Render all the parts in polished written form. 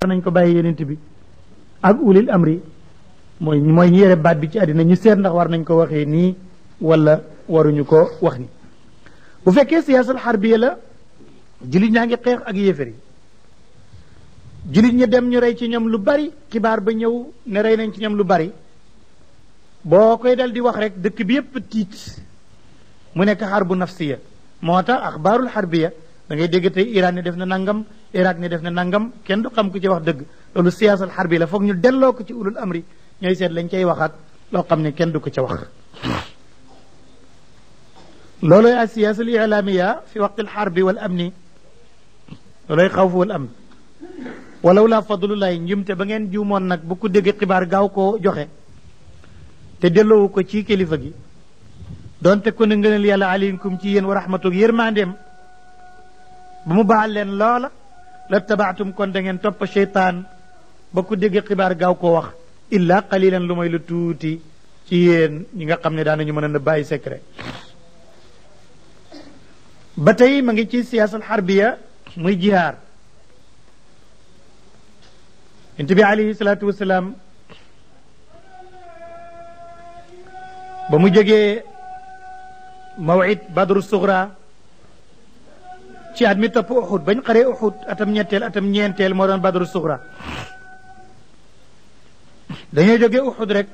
nañ ko bàyyi yonent bi ak ulil amri mooy ñu yore baat bi ci àddina ñu seet ndax war nañ ko waxee nii wala waruñu ko wax ni bu fekkee siyaasal xarbiya la jullit ñaa ngi xeex ak yéefar yi jullit ñi dem ñu rey ci ñoom lu bari xibaar ba ñëw ne rey nañ ci ñoom lu bari boo koy dal di wax rek dëkk bi yépp tiit mu nekk xarbu nafsiya moo tax axbaarul xarbiya da ngay dégg tey Iran ne def na nangam Irak ne def na nangam kenn du xam ku ci wax dëgg loolu siyaasal xarbi la foog ñu delloo ko ci ulul amri ñooy seet lañ cay waxaat loo xam ne kenn du ko ca wax looloy al siyaasa al ilaamiya fi waqti al xarbi wal amni looloy xawfu wal amn walaw laa fadlullahi njumte ba ngeen juumoon nag bu ko dégg xibaar gaaw koo joxe te delloowu ko ci kilifa gi donte ko ne ngëneel yàlla aleykum ci yéen wa rahmatu yërmandeem ba mu baal leen loola la tabaatum kon da ngeen topp cheytaan ba ku dégg xibaar gaaw koo wax illa qalilan lu mooy lu tuuti ci yéen ñi nga xam ne daanañu mën a na bàyyi secret ba tey ma ngi ci siyaasal xarbiya muy jihaar yonent bi alayhi salaatu wasalaam ba mu jógee mawid badru sugra ci at mi topp uxud bañ xaree uxud atam ñetteel atam ñeenteel moo doon badru sugra dañoo jógee uxud rek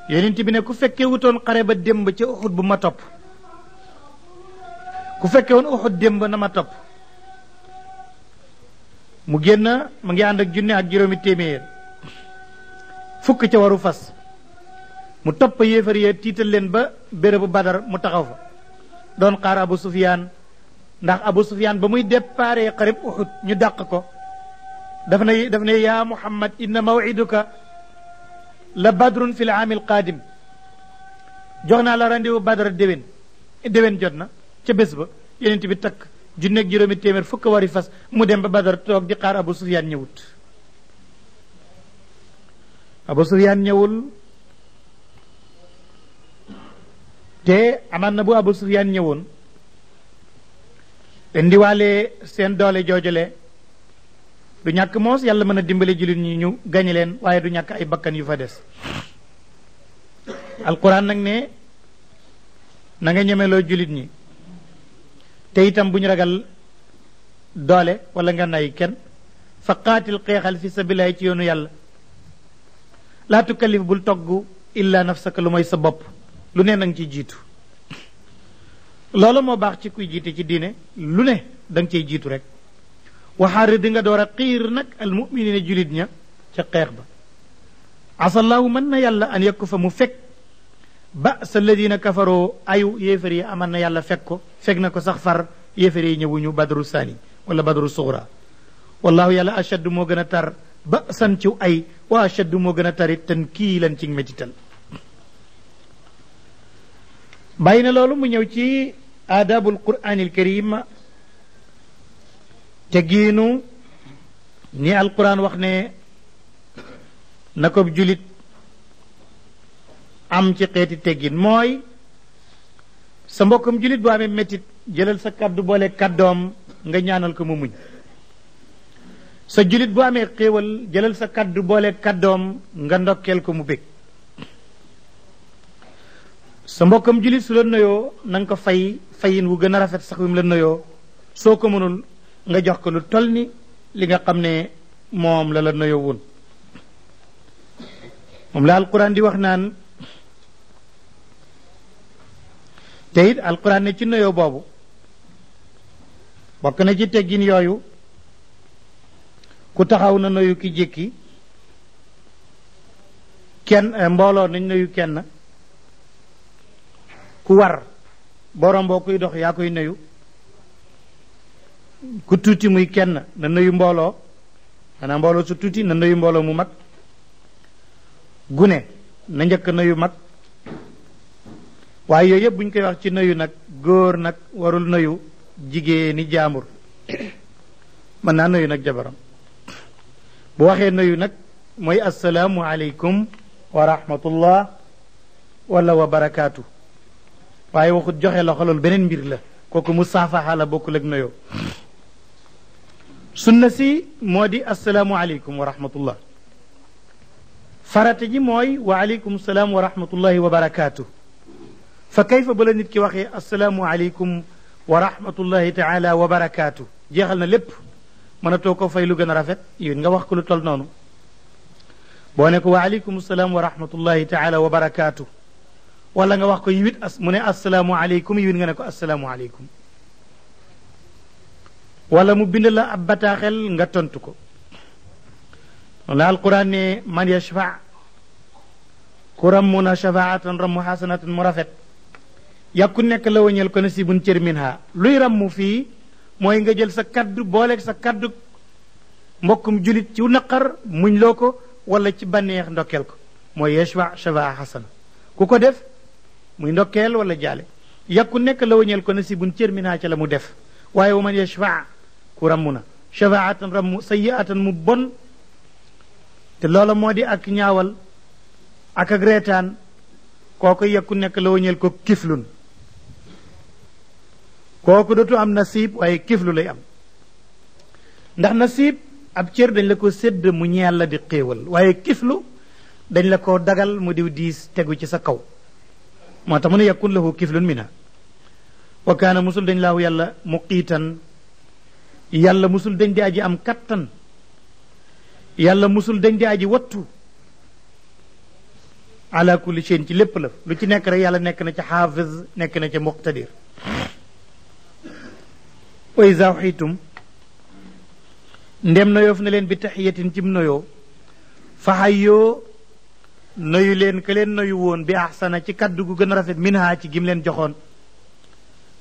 yonent bi ne ku fekkee wutoon xare ba démb ca uxud bu ma topp ku fekkee woon uxud démb na ma topp mu génn ma ngi ànd ak junne ak juróomi téeméer fukk ca waru fas mu topp yéefar yee tiital leen ba bérébu badar mu taxaw fa doon xaar Abu Sufyaan ndax Abu Sufyaan ba muy déparé xarib Uhud ñu dàq ko daf ne yaa Muhammad inna maw'iduka la badrun fi l aami al qaadim jox naa la rendez-vous badar déwén jot na ca bés ba yonent bi takk junne ak juróomi téeméer fukk wari fas mu dem ba badar toog di xaar Abu Sufyaan ñëwut Abu Sufyaan ñëwul te amaan na bu Abu Sufyaan ñëwoon indiwaale seen doole joojale du ñàkk moos yàlla mën a dimbale jullit ñi ñu gañe leen waaye du ñàkk ay bakkan yu fa des alquran nag ne na nga ñemeloo jullit ñi te itam bu ñu ragal doole wala nga nay kenn fa qaatil xeexal fi sabilillahi ci yoonu yàlla laa tukallif bul togg illa nafsaka lu mooy sa bopp lu ne nanga ciy jiitu loolu moo baax ci kuy jiite ci diine lu ne da nga ciy jiitu rek waxaari di nga door a xiir nag al muminina julit ña ca xeex ba asallahu mën na yàlla an yekku fa mu fekk ba sa ladina kafaroo ayu yéefar yi aman na yàlla fekk ko fekk na ko sax far yéefar yi ñëwuñu badru sani wala badru sugra wallahu yàlla ashaddu moo gën a tar ba san ciw ay wa ashaddu moo gën a tarit tan kii lan ci métital bàyyi na loolu mu ñëw ci aadabul quraanil karim te giinu ni alquran wax ne na ko julit am ci xeeti teggin mooy sa mbokkam julit bu amee métit jëlal sa kaddu boole kaddoom nga ñaanal ko mu muñ sa julit bu amee xéewal jëlal sa kaddu boole kaddoom nga ndokkeel ko mu bég sa mbokkam julit su la nuyoo na nga ko fay fayin wu gën a rafet sax wi mu la nuyoo soo ko mënul nga jox ko lu toll ni li nga xam ne moom la nuyoo woon moom la alquran di wax naan te it alquran ne ci nuyoo boobu bokk na ci teggin yooyu ku taxaw na nuyu ki jékki kenn mbooloo nañ nuyu kenn ku war borom boo kuy dox yaa koy nuyu ku tuuti muy kenn na nuyu mbooloo xanaa mbooloo su tuuti na nuyu mbooloo mu mag gune na njëkk nuyu mag waaye yooyu yëpp bu ñu koy wax ci nuyu nag góor nag warul nuyu jigéeni jaambur mën naa nuyu nag jabaram bu waxee nuyu nag mooy assalaamu aleykum wa rahmatullah wala wa barakaatu waaye waxut joxe loxo loolu beneen mbir la kooku musaafaxa la bokkul ak nuyoo sunna si moo di assalaamu aleykum wa rahmatullah farata ji mooy wa aleykum salaam wa rahmatullahi wa barakaatu fa kayfa ba la nit ki waxee assalaamu aleykum wa rahmatullahi taala wa barakaatu jeexal na lépp mënatoo ko fay lu gën a rafet yow nga wax ko lu tol noonu boo ne ko wa aleykum salaam wa rahmatullahi taala wa barakaatu wala nga wax ko yiwit mu ne assalaamu aleykum yiwit nga ne ko assalaamu aleykum wala mu bind la ab bataaxel nga tontu ko la alquran ne man yashfa ku rammu na shafaatan rammu xasanatan mu rafet yàkku nekk la wañeel ko nasibun cër minha luy rammu fii mooy nga jël sa kaddu booleeg sa kaddu mbokkum julit ci naqar muñ loo ko wala ci bànneex ndokkeel ko mooy yashfa shafaa xasana ku ko def muy ndokkeel wala jaale yàkku nekk la wañeel ko nasibun cër minha ca la mu def waaye wa man yashfa ku rammu na shafaatan rammu sayyiatan mu bon te loola moo di ak ñaawal ak reetaan kooku yekku nekk la wañeel ko kiflun kooku dootu am nasiib waaye kiflu lay am ndax nasiib ab cër dañ la ko sédd mu ñeel la di xéewal waaye kiflu dañ la ko dagal mu diw diis tegu ci sa kaw moo tax mu ne yakun lahu kiflun minha wa kaana musul dañ laahu yàlla muqiitan yàlla musul dañ di aji am kattan yàlla musul dañ di aji wattu ala kulli shay'in ci lépp la lu ci nekk rek yàlla nekk na ca xaafiz nekk na ca muqtadir wa iza uxiitum ndem noyoof na leen bi taxiyatin cim noyoo fa hayyoo noyu leen ka leen noyu woon bi ahsana ci kaddu gu gën a rafet minha ci gim leen joxoon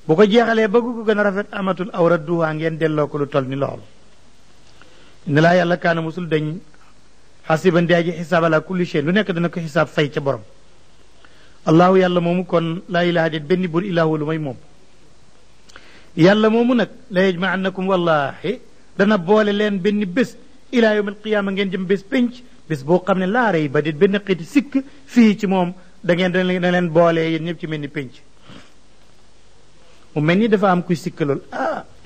bu ko jeexalee bëgg gu gën a rafet amatul aw radduha ngeen delloo ko lu toll ni loolu ne laa yàlla kaana musul dañ xasiban di aji xisaab ala kulli shay lu nekk dana ko xisaab fay ca borom allahu yàlla moomu kon laa ilaha déet benn bur ilaahu lu may moom yàlla moomu nag la yajmaannakum wallahi dana boole leen benn bés ilaa yawm alqiyaama ngeen jëm bés pénc bés boo xam ne laa rey ba déet benn xeeti sikk fii ci moom dana leen boole yéen ñëpp ci mel ni pénc mu mel ni dafa am kuy sikk lool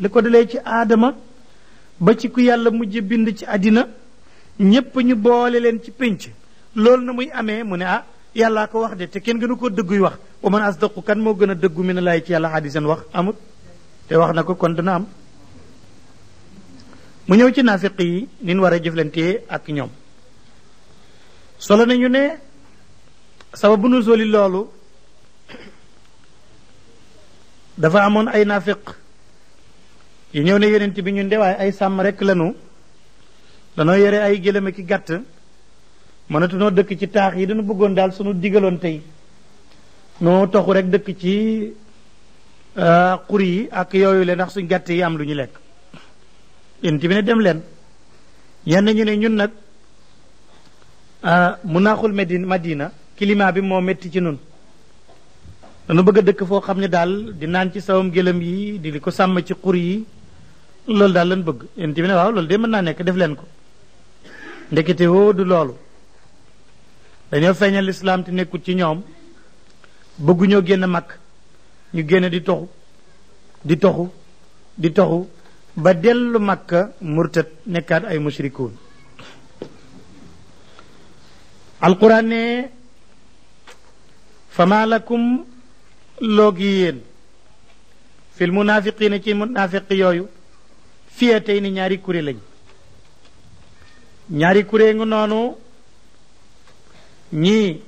li ko dalee ci aadama ba ci ku yàlla mujj bind ci àddina ñépp ñu boole leen ci pénc loolu na muy amee mu ne yàllaa ko wax de te kenn gënu ko dëgguy wax wa man asdaqu kan moo gën a dëggu mi ne laay ci yàlla xadisan wax amut te wax na ko kon dana am mu ñëw ci naafiq yi nin war a jëflantee ak ñoom solo nañu ne sababu nu soli loolu dafa amoon ay naafiq yi ñëw ne yonent bi ñun de waaye ay sàmm rekk lanu danoo yore ay gëlëm ki gàtt mënatunoo dëkk ci taax yi dañu bëggoon daal sunu digaloon tey noo toxu rek dëkk ci xur yi ak yooyu leen ndax suñ gàtt yi am lu ñu lekk yonent bi ne dem leen ñenn ñu ne ñun nag mu naaxul Madina climat bi moo métti ci nun dañu bëgg a dëkk foo xam ne daal di naan ci sawam gëlëm yi di ko sàmm ci xur yi loolu daal lan bëgg yonent bi ne waaw loolu de mën naa nekk def leen ko ndekete woo du loolu dañoo feeñal lislaam te nekkut ci ñoom bëgguñoo génn mag ñu génn di toxu di toxu di toxu ba dellu Makka murtat nekkaat ay mushrikuun alquran ne fama lakum loogi yéen fil munafiqina ci munafiq yooyu fiyatay ni ñaari kuré lañ ñaari kuré ngu noonu ñii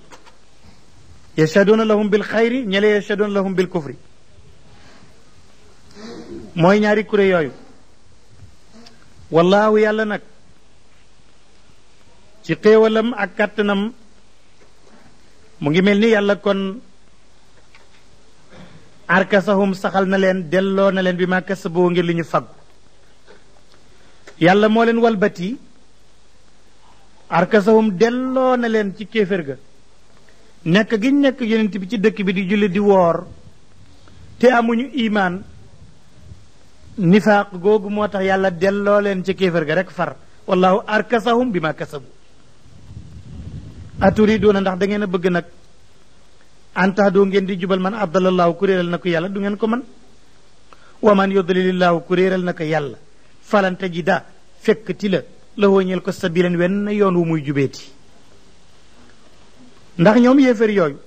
yashaduna lahum bil xayri ñele yashaduna lahum bil kufri mooy ñaari kuré yooyu wallaahu yàlla nag ci xéewalam ak kàttanam mu ngi mel ni yàlla kon arkasahum saxal na leen delloo na leen bi ma kasaboo ngir li ñu faggu yàlla moo leen walbati arkasahum delloo na leen ci kéefér ga nekk gi nekk yonent bi ci dëkk bi di julli di woor te amuñu imaan nifaaq googu moo tax yàlla delloo leen ci kéefér ga rek far wallahu arkasahum bi ma kasabu aturiduuna ndax da ngeen a bëgg nag antahdoo ngeen di jubal man abdalallahu ku réeral na ko yàlla du ngeen ko man wa man yudlilillahu ku réeral na ko yàlla falan tajida fekk ti la wóñeel ko sabilan wenn yoon wu muy jubeeti ndax ñoom yéefar yooyu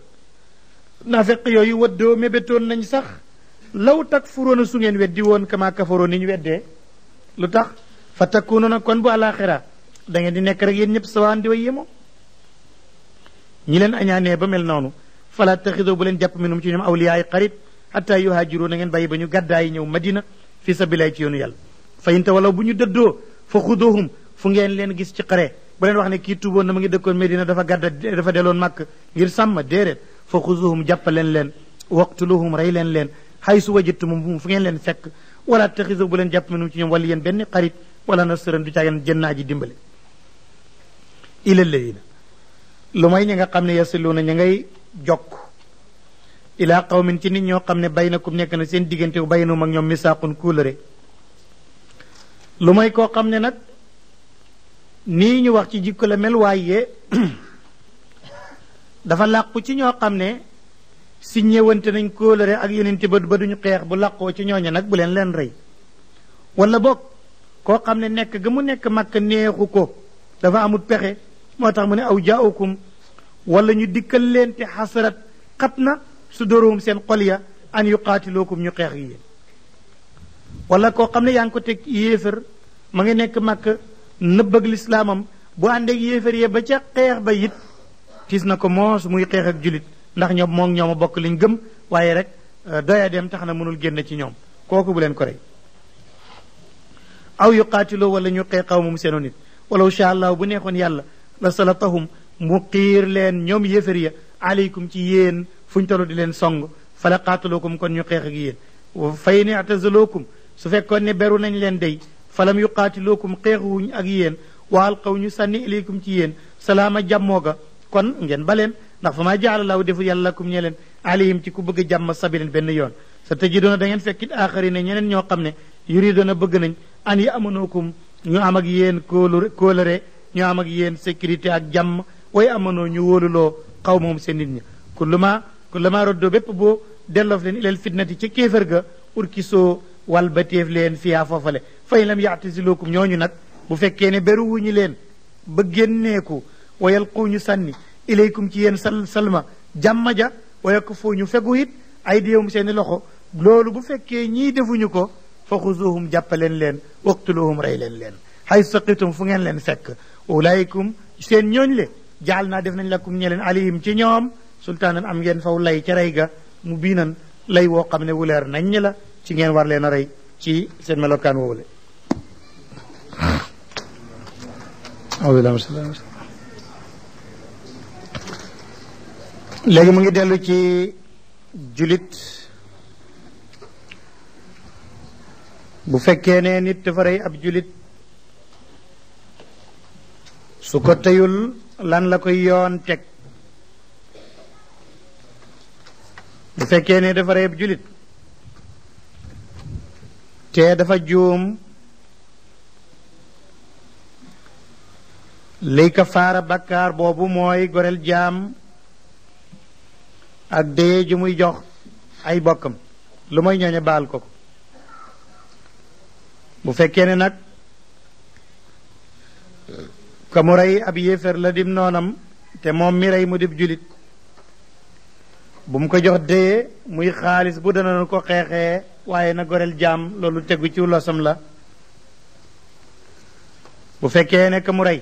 naafeq yooyu waddoo mébétoon nañ sax law takfuruuna su ngeen weddi woon kama kafaroo ni ñu weddee lu tax fa takunuuna kon bu alaxira da ngeen di nekk rek yéen ñëpp sawaan di way yemoo ñi leen añaanee ba mel noonu fala taxidoo bu leen jàpp minum ci ñoom awliyaay xarit xatta yuhaajiru na ngeen bàyyi ba ñu gàddaay ñëw madina fi sabilillah ci yoonu yàlla fa in tawallaw bu ñu dëddoo fa xuduhum fu ngeen leen gis ci xare bu leen wax ne kii tuuboon na ma ngi dëkkoon Medina dafa deloon màkk ngir sàmm déedéet fa xuduhum jàppaleen leen waqtuluhum rey leen haysu wajadtumum fu ngeen leen fekk wala taxidoo bu leen jàpp minum ci ñoom wala yéen benn xarit wala nasran du caageen jënnaa ji dimbale ila alladina lu may ñi nga xam ne yasiluuna ña ngay jokk ilaa qawmin ci nit ñoo xam ne baynakum nekk na seen diggante bu baynahum ak ñoom misaaqun kóolëre lu may koo xam ne nag nii ñu wax ci jikko la mel waaye dafa làqu ci ñoo xam ne si ñëwante nañ kóolëre ak yeneen ba duñu xeex bu làqoo ci ñooña nag bu leen rey wala boog koo xam ne nekk ga mu nekk màkk neexu ko dafa amul pexe moo tax mu ne aw jaaukum wala ñu dikkal leen te xasarat xat na su dóoruhum seen xol ya an yuqaatilookum ñu xeex yi yéen wala koo xam ne yaa ngi ko teg yéefar ma ngi nekk màkk nëbb ak lislaamam bu àndeeg yéefar yee ba ca xeex ba it tiis na ko moos muy xeex ak julit ndax ñoom moom ñoom a bokk liñ gëm waaye rek doya dem tax na mënul génn ci ñoom kooku bu leen ko rey aw yuqaatiloo wala ñu xeex xaw mu seenu nit walaw sha allah bu neexoon yàlla la salatahum mu xiir leen ñoom yéefar ya aleykum ci yéen fu ñu tollu di leen song fala qaatalookum kon ñu xeex ak yéen fay ne atazalookum su fekkoon ne beru nañ leen day falam yuqaatilookum xeexuwuñ ak yéen waal xaw ñu sànni ilaykum ci yéen salaama jàmmoo ga kon ngeen baleen ndax fa maa jaala laahu defu yàlla lakum ñe leen alayhim ci ku bëgg a jàmm sabilen benn yoon sa tajidoona da ngeen fekkit aaxari ne ñeneen ñoo xam ne yuridoona bëgg nañ an yi amanookum ñu am ak yéen kóolëre ñu am ak yéen sécurité ak jàmm way amanoo ñu wóoluloo xaw moom seen nit ñi kulluma roddoo bépp boo delloof leen ilal fitnati ci kéefër ga urkisoo wal ba téef leen fiyaa foofale fay lam yaatasilukum ñooñu nag bu fekkee ne beru wuñu leen ba génneeku wayal xuu ñu sànni ilaykum ci yéen salma jàmma ja waya ko foo ñu fegu it ay diyowum seeni loxo loolu bu fekkee ñii defuñu ko fa xuzuhum jàppaleen leen waqtuluhum rey leen hay saqitum fu ngeen leen fekk ulaykum seen ñooñ le jaal naa def nañ lakum ñe leen alayhim ci ñoom sultaanan am ngeen faw lay ca rey ga mu biinan lay woo xam ne wu leer nañ ñi la ci ngeen war leen a rey ci seen melokaan woowule léegi mu ngi dellu ci julit bu fekkee ne nit dafa rey ab julit su ko teyul lan la koy yoon teg bu fekkee ne dafa rey ab julit te dafa juum liy kafaara bakkaar boobu mooy goreel jaam ak dee ju muy jox ay bokkam lu mooy ñooñe baal ko bu fekkee ne nag ka mu rey ab yéefar la dim noonam te moom mi rey mu dib julit bu mu ko jox dee muy xaalis bu dana ko xeexee waaye na goreel jaam loolu tegu ci losam la bu fekkee ne ka mu rey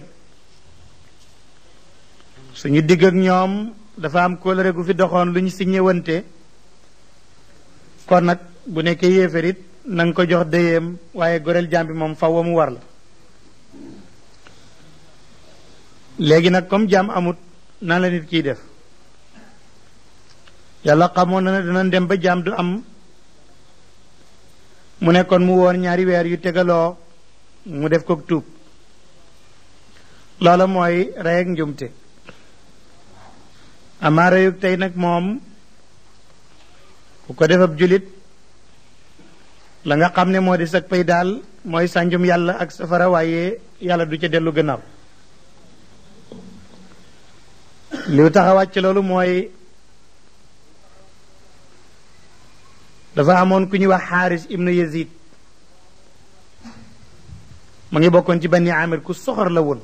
suñu digg ak ñoom dafa am kóllëre gu fi doxoon lu ñu si ñëwante kon nag bu nekkee yéefarit na nga ko jox déyeem waaye goreel jaam bi moom faw mu war la léegi nag comme jaam amut nan la nit kiy def yàlla xamoon na ne dina dem ba jaam du am mu nekkoon mu woor ñaari weer yu tegaloo mu def ko tuub loola mooy rey ak njumte amaa reyug tey nag moom ku ko def ab julit la nga xam ne moo di sag pay daal mooy sànjum yàlla ak safara waaye yàlla du ca dellu gannaaw li tax a wàcc loolu mooy dafa amoon ku ñuy wax xaaris ibnu yazid ma ngi bokkoon ci Bani Amir ku soxor la woon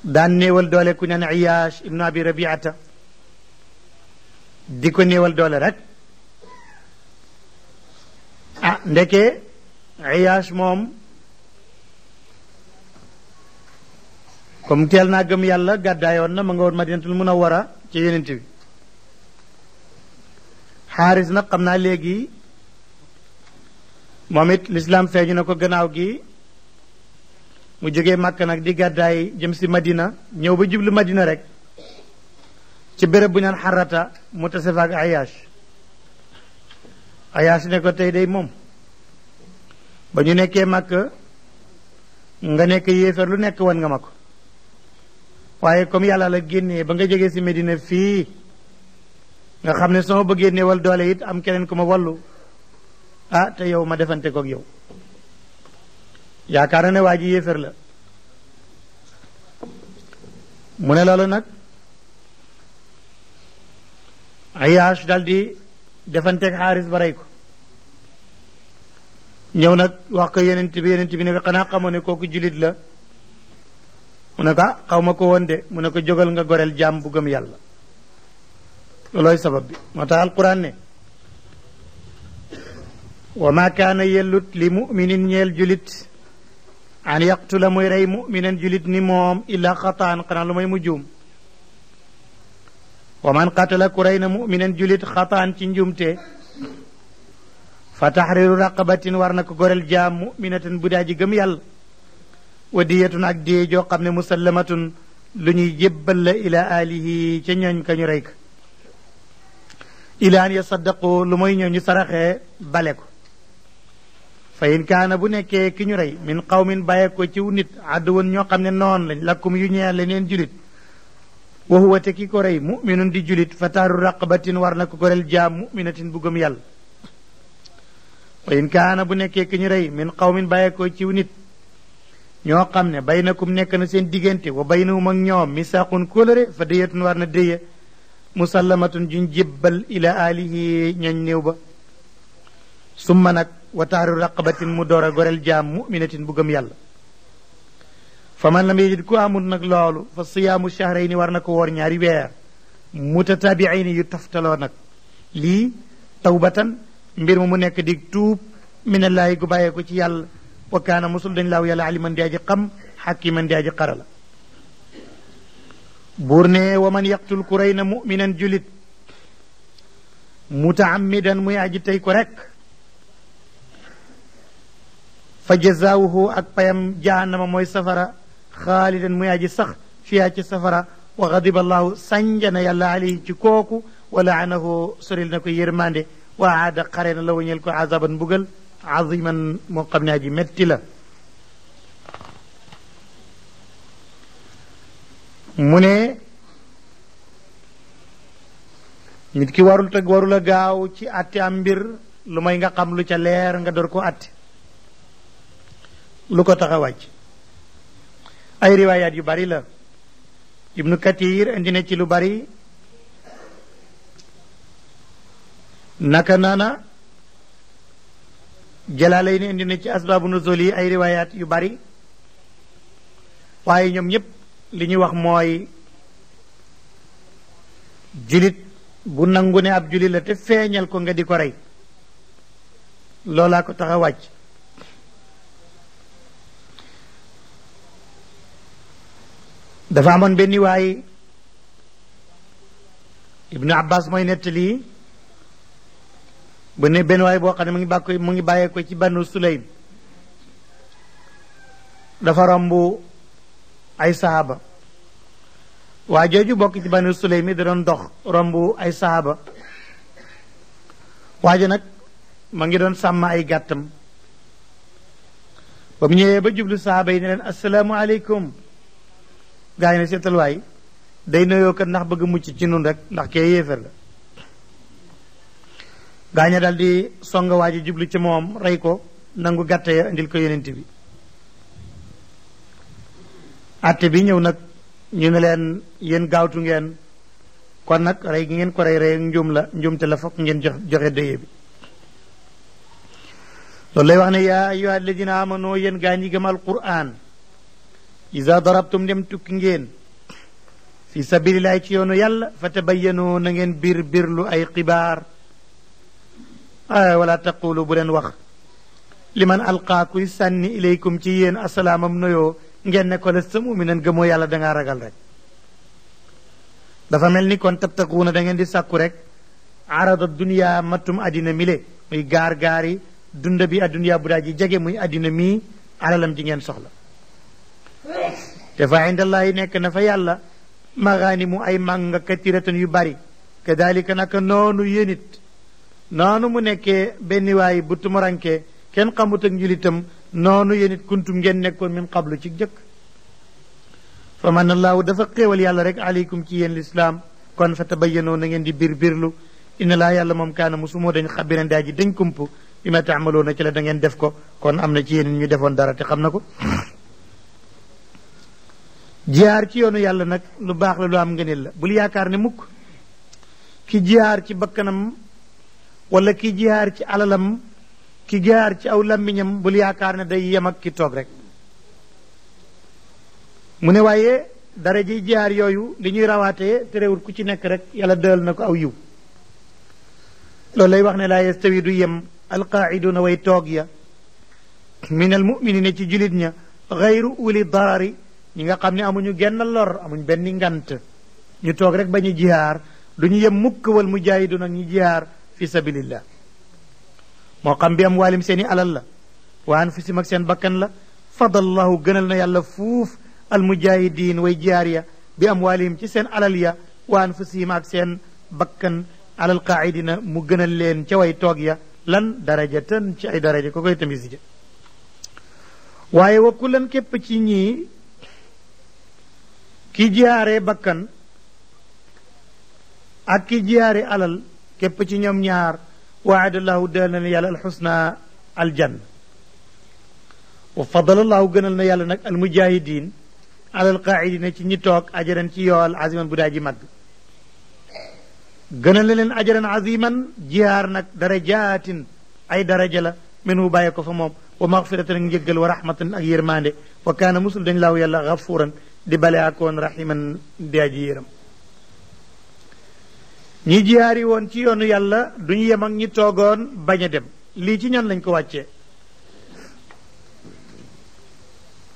daan néewal doole ku naan Iyaash ibnu Abi Rabiata di ko néewal doole rek ndeke Iyaash moom comme teel naa gëm yàlla gàddaayoon na ma nga woon Madinatul Munawwara ci yonent bi Xaaris nag xam naa léegi moom it lislaam feeñu na ko gannaaw gi mu jógee Màkka nag di gàddaay jëm si Madina ñëw ba jublu Madina rek ci béréb bu ñaan Xarata mu tase fa ak Ayaash ne ko tey day moom ba ñu nekkee Màkka nga nekk yéefar lu nekk wan nga ma ko waaye comme yàlla la génnee ba nga jógee si Medina fii nga xam ne soo bëggee néewal doole it am keneen ku ma wallu te yow ma defante kook yow yaakaar na ne waa ji yéefar la mu ne loolu nag Ayaash dal di defanteeg Xaaris ba rey ko ñëw nag wax ko yenent bi ne ko xanaa xamoo ne kooku julit la mu ne ko xaw ma ko woon de mu ne ko jógal nga goreel jaam bu gëm yàlla loolooy sabab bi moo tax alquran ne wa ma kaana yellut li muminin ñeel julit an yaqtula muy rey muminan julit ni moom illa xataan xanaa lu may mu juum wa man qatala ku rey na muminan julit xataan ci njuumte fa taxriru raqabatin war na ko goreel jaam muminatin bu daa ji gëm yàlla wa diyatun ak diye joo xam ne musallamatun lu ñuy jébbal la ila alihi ca ñooñ ka ñu rey ko ila an yasaddaqu lu mooy ñëw ñu saraxee bale ko fa in kaana bu nekkee ki ñu rey min qawmin bàyyee ko ciw nit àdduwoon ñoo xam ne noonu lañ lakkum yu ñeel leneen julit wa huwa te ki ko rey muminun di julit fa taaru raqabatin war na ko goreel jaam muminatin bu gëm yàlla wa in kaana bu nekkee ki ñu rey min qawmin bàyyee ko ciw nit ñoo xam ne baynakum nekk na seen diggante wa baynahum ak ñoom misaaqun kóolëre fa diyatun war na déye musallamatun juñ jébbal ila alihi ñooñ néew ba summa nag wa taaru raqabatin mu door a goreel jaam muminatin bu gëm yàlla fa man lam yajid ku amul nag loolu fa siyaamu shahrayni war na ko woor ñaari weer mutatabiayni yu taftaloo nag lii tawbatan mbir mu nekk di tuub minallaahi gu bàyyee ko ci yàlla wa kaana musul dañ laaw yàlla aliman di aji xam xakiman di aji xarala buur ne wa man yaqtul ku rey na muminan julit mutaammidan muy aji tey ko rek fa jazaawuhu ak payam jahannama mooy safara xaalidan muy aji sax fiyaa ci safara wa gadiba allahu sanjana yàlla alayhi ci kooku wa laanahu soril na ko yërmande wa aada xare na la wañeel ko azaban mbugal aziman moo xam ne aji metti la mu ne nit ki warul a gaaw ci atte am mbir lu may nga xam lu ca leer nga door ko atte lu ko tax a wàcc ay riwaayaat yu bari la ibnu kathir indi na ci lu bari naka naana jalaalay ni indi na ci asbaabu nuzul yi ay riwaayaat yu bari waaye ñoom ñëpp li ñuy wax mooy julit bu nangu ne ab julit la te feeñal ko nga di ko rey loolaa ko tax a wàcc dafa amoon benn waay ibnu abbas mooy nettali bu ne benn waay boo xam ne mu ngi bàyyee ko ci banu sulaym dafa romb ay sahaba waa jooju bokk ci banu sulaym da doon dox romb ay sahaba waajo nag ma ngi doon sàmm ay gàttam ba mu ñëwee ba jublu sahaba yi ne leen assalaamu aleykum gaa yi ne seetal waay day nuyoo kat ndax bëgg mucc ci nun rek ndax kee yéefar la gaaña dal di songa waa ji jublu ci moom rey ko nangu gàtte ya indil ko yonent bi atte bi ñëw nag ñu ne leen yéen gaawtu ngeen kon nag rey gi ngeen ko rey njuum la njuumte la fokk ngeen joxe dëye bi loolu lay wax ne yaa ayyuha alladina amanu yéen gaa ñi gëm alquran iza darabtum dem tukki ngeen fi sabilillahi ci yoonu yàlla fa tabayyanu na ngeen birlu ay xibaar wala taqulu bu leen wax liman alqaa kuy sànni ilaykum ci yéen asalaamam noyoo ngeen ne ko lasta muminan gëmoo yàlla dangaa ragal rek dafa mel ni kon tabtaquuna da ngeen di sàkku rek arada dunia mattum addina mile muy gaar yi dunda bi adduniya bu daa ji jege muy addina mii alalam ji ngeen soxla te fa indallahi nekk na fa yàlla maganimu ay mànga katiratan yu bari kadalika naka noonu yénit noonu mu nekkee benn waay bu tumuranke kenn xamut ak njulitam noonu yénit kuntum ngeen nekkoon min qablu ci jëkk fa man allahu dafa xéewal yàlla rek aleykum ci yéen lislaam kon fa tabayyanoo na ngeen di birlu inna laa yàlla moom kaana musumoo dañ xabiran daa ji dañ kump bi ma taamaloona ci la da ngeen def ko kon am na ci yéen ñu defoon dara te xam na ko jihaar ci yoonu yàlla nag lu baax la lu am ngëneel la bul yaakaar ne mukk ki jihaar ci bakkanam wala ki jihaar ci alalam ki jihaar ci aw làmmiñam bul yaakaar ne day yem ak ki toog rek mu ne waaye dara ji jihaar yooyu li ñuy rawaatee te réewul ku ci nekk rek yàlla dël na ko aw yiw loolu lay wax ne laa yastawi du yem alqaaiduna way toog ya min almuminina ci julit ña gayru uli darari ñi nga xam ne amuñu genn lor amuñ benn ngant ñu toog rek ba ñu jihaar du ñu yem mukk wal mujahidun ak ñu jihaar fi sabilillah moo xam bi am waalim seeni alal la wa anfusim ak seen bakkan la fadallahu gënal na yàlla fuuf al mujahidin way jihaar ya bi am waalim ci seen alal ya wa anfusihim ak seen bakkan alal qaidina mu gënal leen ca way toog ya lan darajatan ci ay daraja ko koy tamisi ja waaye wa kullan képp ci ñii ki jihaare bakkan ak ki jihaare alal képp ci ñoom ñaar waadallahu dal na yàlla alxusna aljanna wa fadalallahu gënal na yàlla nag almujahidin alal qaidina ci ñi toog ajaran ci yool aziman bu daa ji mag gënal na leen ajaran aziman jihaar nag darajaatin ay daraja la minhu bàyyi ko fa moom wa maxfiratan ak njëggal wa rahmatan ak yërmande wa kaana musul dañ laaw yàlla gafuran di bale akoon rahiman di aji yëram ñi jihaari woon ci yoonu yàlla duñu yem ak ñi toogoon bañ a dem lii ci ñan lañ ko wàccee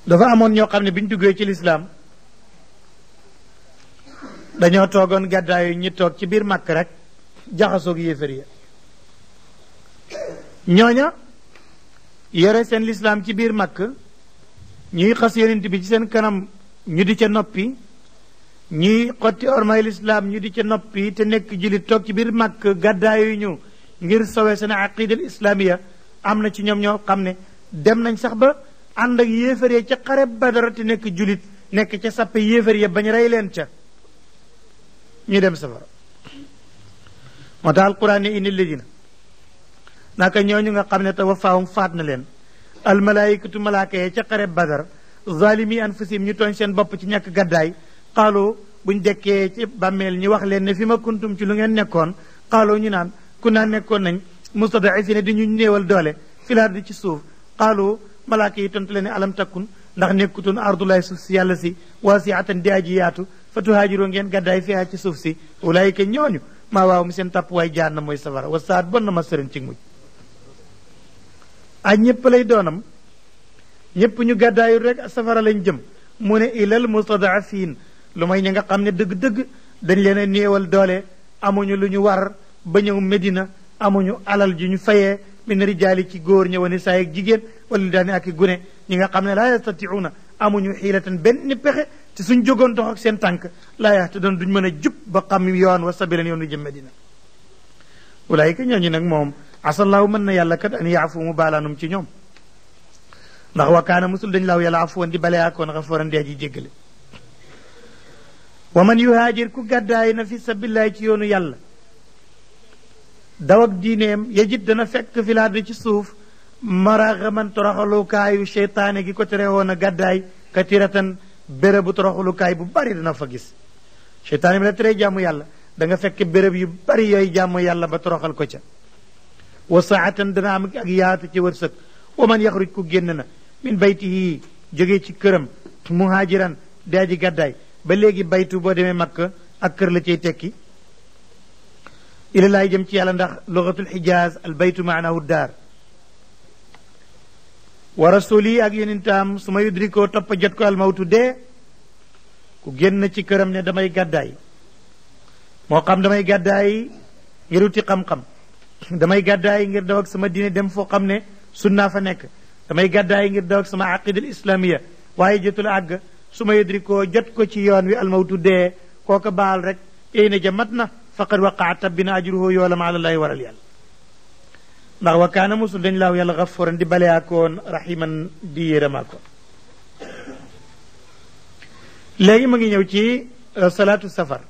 dafa amoon ñoo xam ne bi ñu duggee ci lislaam dañoo toogoon gàddaayu ñi toog ci biir màkk rek jaxasoog yéefar ya ñooña yore seen lislaam ci biir màkk ñuy xas yonent bi ci seen kanam ñu di ca noppi ñuy xotti ormay lislaam ñu di ca noppi te nekk jullit toog ci biir màkk gàddaayu ñu ngir sowe seen aqida al islamiya am na ci ñoom ñoo xam ne dem nañ sax ba ànd ak yéefar ya ca xare Badar te nekk jullit nekk ca sappe yéefar ya bañ rey leen ca ñu dem safara moo tax alquran ne inni ladina naka ñooñu nga xam ne tawafaahum faat na leen almalaikatu malaaka ya ca xare Badar zalimi anfusihim ñu tooñ seen bopp ci ñàkk gàddaay xaaloo buñ dekkee ci bàmmeel ñu wax leen ne fi ma kuntum ci lu ngeen nekkoon xaaloo ñu naan ku naan nekkoon nañ mustadafina di ñu néewal doole filaar di ci suuf xaaloo malaaka yi tontu leen ne alam takkun ndax nekkutoon ardulaay suuf si yàlla si waasiatan di aji yaatu fa tuhaajiroo ngeen gàddaay fiha ci suuf si ulaayika ñooñu maa waaw mu seen tàpp waay jaar na mooy safara wa saat bon na ma sëriñ ci mujj aj ñëpp lay doonam ñëpp ñu gàddaayu rek safara lañ jëm mu ne ilal mustadafin lu may ñi nga xam ne dëgg-dëgg dañ leen a néewal doole amuñu lu ñu war ba ñëw Medina amuñu alal ju ñu fayee min rijaali ci góor ña wa nisaa ak jigéen wala daani ak i gune ñi nga xam ne laa yastatiuuna amuñu xiilatan benn pexe te suñ jógoon dox ak seen tànk laa yaxtadoon duñ mën a jub ba xam yoon wa sabilan yoon wi jëm Medina ulaayika ñooñu nag moom asallahu mën na yàlla kat an yaafu mu baalaanum ci ñoom ndax wa kaana musul dañ laaw yàlla afuwan di bale akoon xaforan di aji jéggale wa man yuhaajir ku gàddaay na fi sabilillahi ci yoonu yàlla daw ak diineem yajid dana fekk fi laardi ci suuf maraxaman toroxalukaayu seytaane gi ko tere woon a gàddaay katiratan bérébu toroxalukaay bu bari dana fa gis seytaane bi la tere jàmm yàlla da nga fekk béréb yu bari yooyu jàmm yàlla ba toroxal ko ca wa saatan dana am ak yaatu ci wërsëg wa man yaxruj ku génn na min baytihi jógee ci këram muhaajiran daa ji gàddaay ba léegi baytu boo demee Makka ak kër la cay tekki ilalaay jëm ci yàlla ndax lugatul xijaaz al baytu maanahu daar wa rasuli ak yonentam su ma yudrikoo topp jot ko almawtu dee ku génn ci këram ne damay gàddaay moo xam damay gàddaay ngir wuti xam-xam damay gàddaay ngir daw ak sama diine dem foo xam ne sunnaa fa nekk damay gàddaay ngir daw ak sama aqida al islamiya waaye jotul àgg su ma yudrikoo jot ko ci yoon wi almawtu dee kooka baal rek éy na ja mat na faqad waqaa tabbina ajruhu yoolam ala llahi waral yàlla ndax wa kaana musul dañ laaw yàlla gafuran di baleyaakoon rahiman di yéramaakoon léegi ma ngi ñëw ci salaatu safar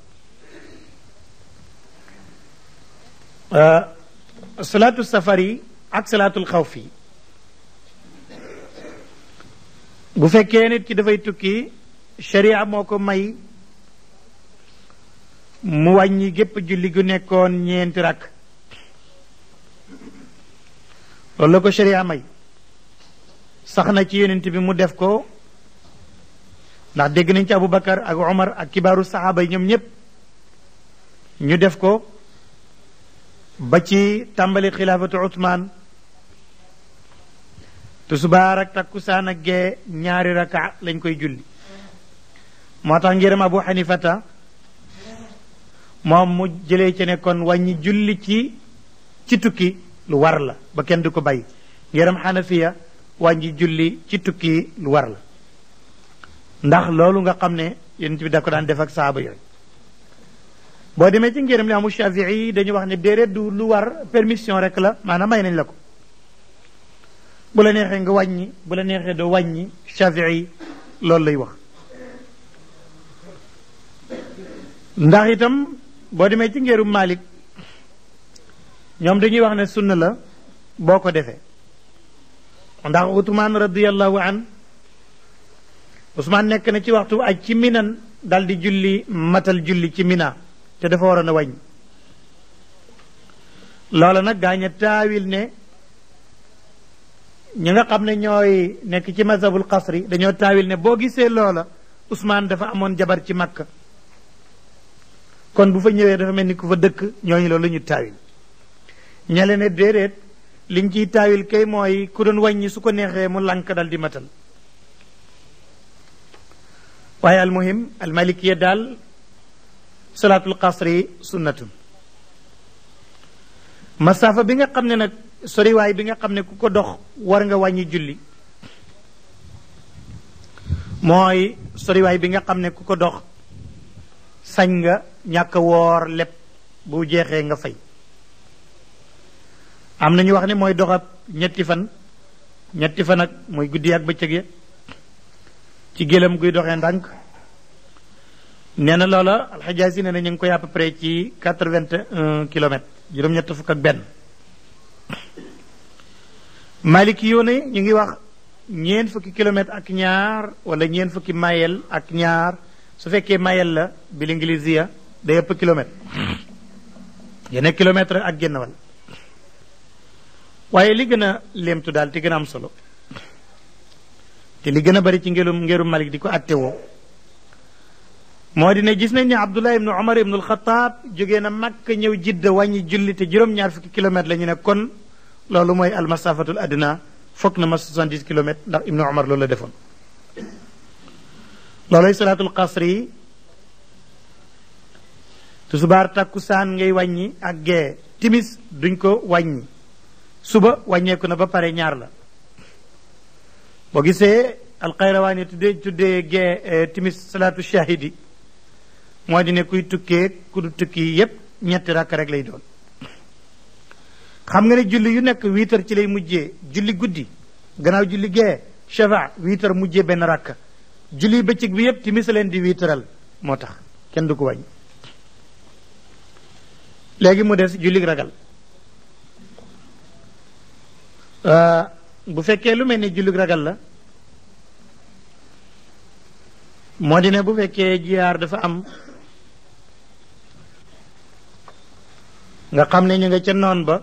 salaatu safar yi ak salaatul xawf yi bu fekkee nit ki dafay tukki sharia moo ko may mu wàññi gépp julli gu nekkoon ñeenti rakk loolu la ko sharia may sax na ci yonent bi mu def ko ndax dégg nañ ci Abubakar ak Omar ak kibaaru saxaaba yi ñoom ñépp ñu def ko ba ci tàmbali xilaafatu Usmaan tusubaar ak takkusaan ak gee ñaari raka lañ koy julli moo tax ngiram Abu Hanifata moom mu jëlee ci ne kon wàññi julli ci tukki lu war la ba kenn du ko bay ngiram Hanafiya wàññi julli ci tukki lu war la ndax loolu nga xam ne yonent bi da ko daan def ak saaba yooyu boo demee ci ngiram li amu Shafii dañu wax ne déedéet du lu war permission rek la maanaam may nañ la ko bu la neexee nga wàññi bu la neexee doo wàññi Shafii loolu lay wax ndax itam boo demee ci ngeerum Malik ñoom dañuy wax ne sunna la boo ko defee ndax Usmaan radiyallahu an Usmaan nekk na ci waxtu aj ci minan dal di julli matal julli ci mina te dafa waroon a wàññi loola nag gaañ a taawil ne ñi nga xam ne ñooy nekk ci mazhabul qasri dañoo taawil ne boo gisee loola Usmaan dafa amoon jabar ci Makka kon bu fa ñëwee dafa mel ni ku fa dëkk ñooñu loolu la ñu taawil ñale ne déedéet liñ ciy taawil kay mooy ku doon wàññi su ko neexee mu lànk dal di matal waaye almuhim almalikiya daal salaatul qasri sunnatun masaafa bi nga xam ne nag soriwaay bi nga xam ne ku ko dox war nga wàññi julli mooy soriwaay bi nga xam ne ku ko dox sañ nga ñàkk woor lépp bu jeexee nga fay am na ñu wax ne mooy doxab ñetti fan ak mooy guddi ak bëccëg ya ci gëlëm guy doxee ndànk nee na loola alxajaasi nee na ñu ngi koy à peu près ci 81 kilomètres juróom-ñett fukk ak benn maliki yoo ne ñu ngi wax ñeent fukki kilomètres ak ñaar wala ñeent fukki mayel ak ñaar su fekkee mayel la bil ingilisiya day ëpp kilomètre yenn kilomètre ak génn wal waaye li gën a léemtu daal te gën a am solo te li gën a bari ci ngeerum Malik di ko attewoo moo di ne gis nañ ne Abdullah ibnu Umar ibnu al-Khattab jógee na Makka ñëw Jidda wàññi julli te juróom-ñaar fukki kilomètres la ñu ne kon loolu mooy almasafatul adna foog na ma 70 kilomètres ndax ibnu Umar loolu la defoon looloy salaatul qasri tusubaar takkusaan ngay wàññi ak gee timis duñ ko wàññi suba wàññeeku na ba pare ñaar la boo gisee alxayrawaani tuddee gee timis salaatu shahidi moo di ne kuy tukkee ku du tukki yépp ñetti rakk rek lay doon xam nga ne julli yu nekk 8 heures ci lay mujjee julli guddi gannaaw julli gee shafa 8 heures mujjee benn rakk julli bëccëg bi yépp timis leen di 8 heures moo tax kenn du ko wàññi léegi mu des julli ragal bu fekkee lu mel ni julli ragal la moo di ne bu fekkee jiyaar dafa am nga xam ne ñu nga ca noon ba